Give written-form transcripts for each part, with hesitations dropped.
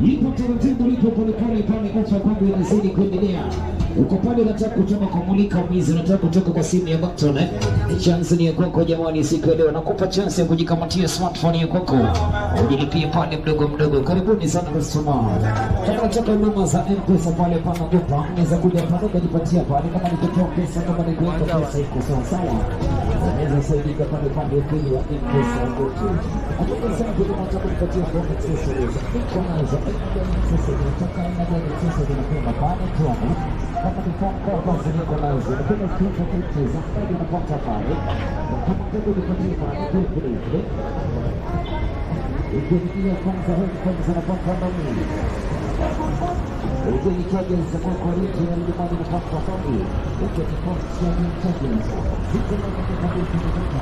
Lipo taratibu, lipo polepole pale, ofa kwangu inazidi kuendelea. Uko pale unataka kutoka kwa Mulika Mwizi, unataka kutoka kwa simu ya Button, eh? Chance ni ya kwako jamani, siku ya leo nakupa chance ya kujikamatia smartphone ya kwako, ujilipie pale mdogo mdogo. Karibuni sana customer. Kama unataka huduma za M-Pesa pale pana duka, unaweza kuja pale ukajipatia pale, kama ni kutoa pesa, kama ni kuweka pesa, iko sawa sawa. Unaweza saidika pale pande pili ya M-Pesa kwetu. Kumbuka sana kwa unataka kujipatia phone accessories, iko nazo accessories, unataka aina gani accessories unapenda pale tu. Kama ni phone cover ziko nazo, unapenda screen protectors zaidi unapata pale. Kama unataka kujipatia pale vile vile. Ukiingia kwanza headphones unapata ndani. Ukiingia chargers za kwa quality na limani unapata ndani. Ukiingia chargers ziko na kabisa.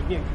Genge.